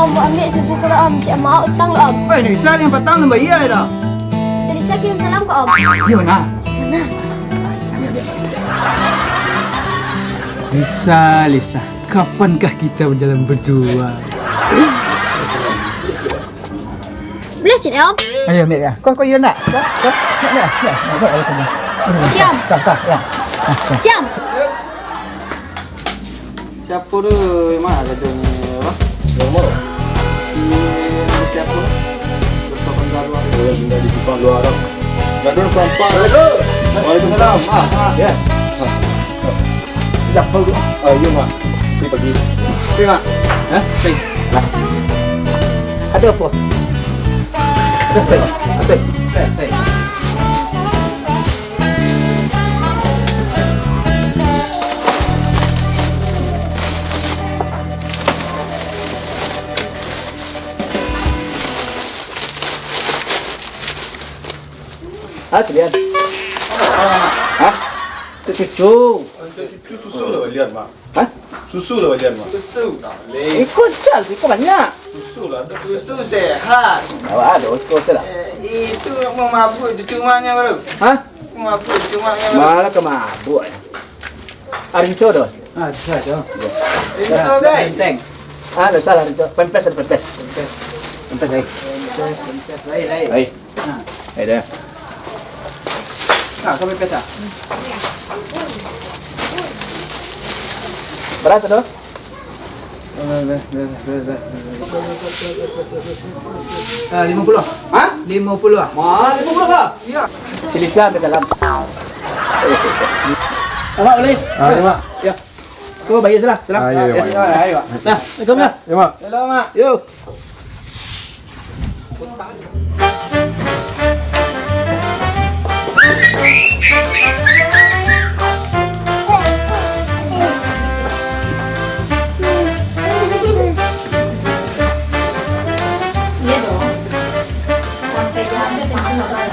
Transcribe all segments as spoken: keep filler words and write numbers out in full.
Om, ambiak susu ko lah, Om. Cik Amak utang lah, Om. Oi, Nisa, yang patang tu bayia dah. Tadi saya kirim salam ke Om. Di mana? Mana? Lisa, Lisa, kapankah kita berjalan berdua? Boleh, Cik Om? Ayo, ambiak ya. Kau, kau iya nak? Kau, kau, nak, nak, nak, nak, nak, nak, nak, nak. Siap. Kau, kau, ya. Siap. Siapa tu, Mak, rajonyo, apa? Yang mana? Si, siapa? Bersopan Darwah. Oh, yang tinggal di simpang dua Arab. Gadun Kelampak. Waalaikumsalam. Ah, ah. Ya. Ah. Siapa tu? Ah, iya, Mak. Saya pergi. Saya, Mak. Hah? Saya. Lah. Ada apa? Ada saya. Saya. Saya, saya. Ah, Cilian. Hah? Untuk cucu. Untuk cucu susu lah balian, Mak. Hah? Susu lah balian, Mak. Susu tak boleh. Iko cal, iko banyak. Susu lah, ada. Susu sehat. Awak ada, iko salah. Eh, itu mamabuak cucu maknyo baru. Hah? Mamabuak cucu maknyo baru. Malah ke mabuk. Arinso tu. Ah, bisa tu. Rinso, guys. Benteng. Ah, tak salah, Rinso. Pempes ada, pempes. Pempes. Pempes, hai. Pempes, pempes, hai, hai. Hai. Nah. Hai, dah. Nah, kami pesa. Berapa tu? Ah, lima puluh. Hah? Lima puluh. Mahal, lima puluh lah. Iya. Si Lisa, ambil salam. Abang boleh? Ah, iya, Mak. Ya. Kau bayar salam. Salam. Ah, iya, iya, Mak. Ya, ayo, Mak. Nah, assalamualaikum, ya. Ya, Mak. Hello, Mak. Yo. Iya dong. Sampai jam dia tengah malam.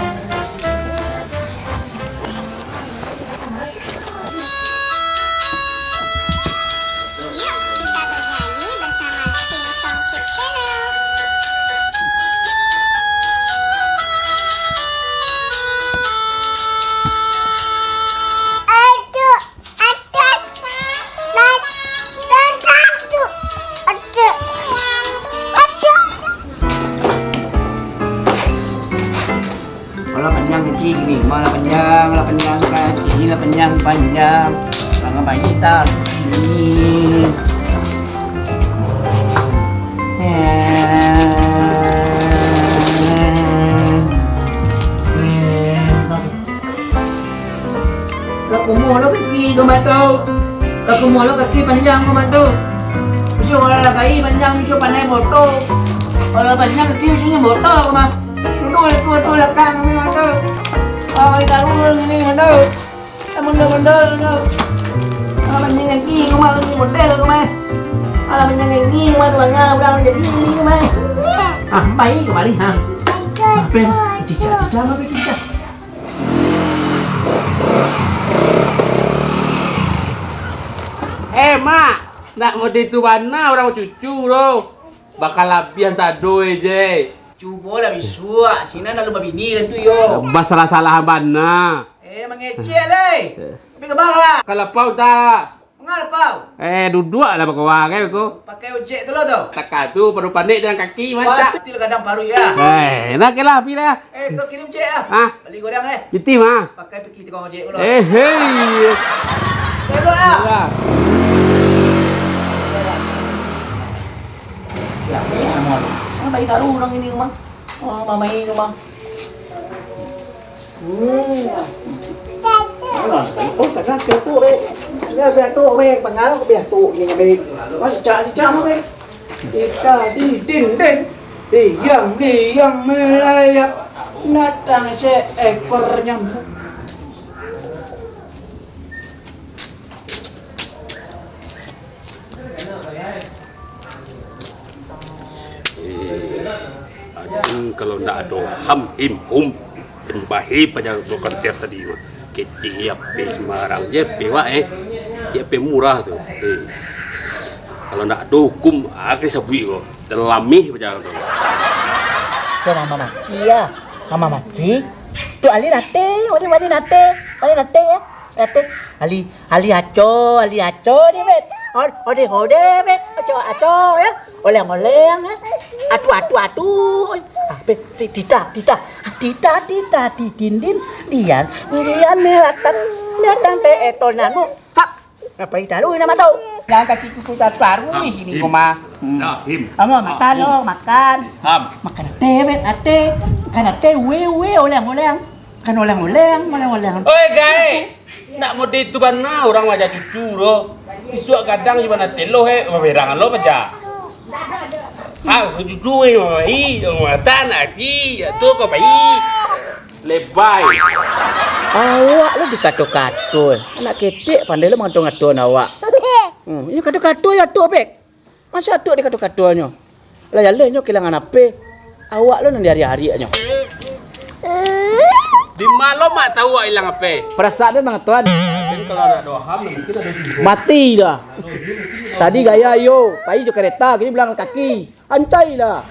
Yuk, kita bernyanyi bersama tim Songkik Channel. Aduh, aduh, aduh, aduh, aduh. Malah panjang kaki gini, malah panjang, malah panjang kaki, malah panjang-panjang. Tangan bayi tak gini. Ka kumuah lo kaki kau matu. Ka kumuah lo kaki panjang kau matu. Bisuak lah kai panjang, bisuak panai boto. Kalau panjang kaki, bisuaknyo boto kau mah. Duduk lah tu, tu lah kang ni matu. Ai, taruh ni matu. Dah mondol-mondol tu. Alah panjang kaki kau mah, lagi model kau mah. Alah panjang kaki kau mah, tu banyak, udah jadi ni kau mah. Ah, baik kau balik, ha. Apa? Cicak, cicak, apa cicak? Eh, Mak, nak mode tu bana urang bacucu tu. Bakalabiahan sado e je. Cubolah bisuak, sinan lalu babini tantu yo. Basalah-salahan bana. Eh, mangecek lai. Tapi ka baa? Ka lapau ta. Manga lapau? Eh, duduak lah bakawa kan ko. Pakai ojek tu lo tu. Taka tu, pado panek jalan kaki, mancak. Wah, tu lo kadang paruik ah. Eh, nak ke lah, pi lah. Eh, kau kirim cek ah. Hah? Bali goreng eh. Pitih mah. Pakai piki tukang ojek pulo. Eh, hei. Elok ah. Lah. Ya, ya, aman. Mana bayi taruh urang ini rumah? Oh, mamai rumah. Hmm. Oh, tanah tu, eh. Dia biar tu, eh. Pengaruh biar tu, ni, eh. Mana cak, cak, eh. Kita di dinding, diam-diam melayang, datang seekor nyamuk. Eh, ading kalau ndak ado ham him hum, kan bahe paja do konter tadi mah. Kecek ape sembarang je, ape wak, eh. Kecek ape murah tu. Eh. Kalau ndak ado hukum, agak sabuik ko. Telamih paja tu. Cuma mama. Iya. Mama maci. Tu ali nate, ali, ali nate. Ali nate ya. Nate. Ali, ali aco, ali aco ni, bet. Ode, ode, bet. Aco, aco ya. Oleng, oleng ya. Atu, atu, atu. Ah, bet, si tita, tita. Tita, tita, titindin. Dian, dian ni latan. Latan te etol nanu. Hak. Apa ita lu nama tau? Yang kaki kuku tak taruh di sini koma. Hmm. Him. Ama, makan lo, makan. Ham. Makan ate, bet, ate. Makan ate, ue, ue, oleng, oleng. Makan oleng, oleng, oleng, oleng. Oi, gae. Nak mode itu bana urang maja cucu lo. Isuak gadang di bana telo, eh, maberang lo maja. Ah, cucu, eh, mamai, matan aki, tu kau pai. Lebai. Awak lo dikato-kato, eh. Anak ketek pandai lo mangato-ngato awak. Hmm, iyo kato-kato yo tu, Bek. Masa tu dikato-katonyo? Lah jaleh nyo kahilangan ape? Awak lo nan diarik-ariknyo. Di ma lo mak tahu awak ilang ape? Perasaan den mangatoan. Mungkin kalau ada doa ham, mungkin ada jin. Mati dah. Tadi gaya yo, pai jo kereta, kini bilang kaki. Ancai lah.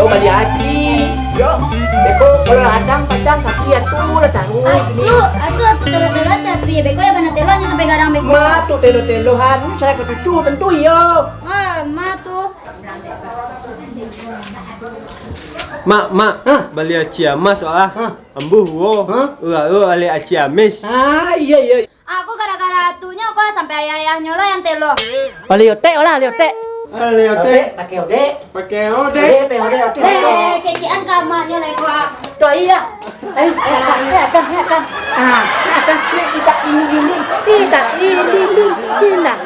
Coba lihat, Ci. Yo, beko kalau radang padang kaki atu lah taruih. Atu, atu, atu telo-telo sapi. Beko yo bana telo nyo sampai gadang beko. Ma tu telo-telo han, saya ka cucu tentu iyo. Ah, ma tu. Mak, mak, hah? Bali aci amas wak ah. Hah? Ambuh uwo. Hah? Ura-ura bali aci amis. Ah, iya, iya. Aku gara-gara atunyo ko sampai ayah-ayahnyo lo yang telo. Bali otek lah, bali otek. Bali otek. Pakai odek. Pakai odek. Odek, pakai odek, odek. Eh, kecian kamaknyo lah ko. Tuh iya. Eh, eh, akan, eh, akan, eh, akan. Ah, eh, akan. Ini tidak ini, ini. Tidak ini, ini. Tidak.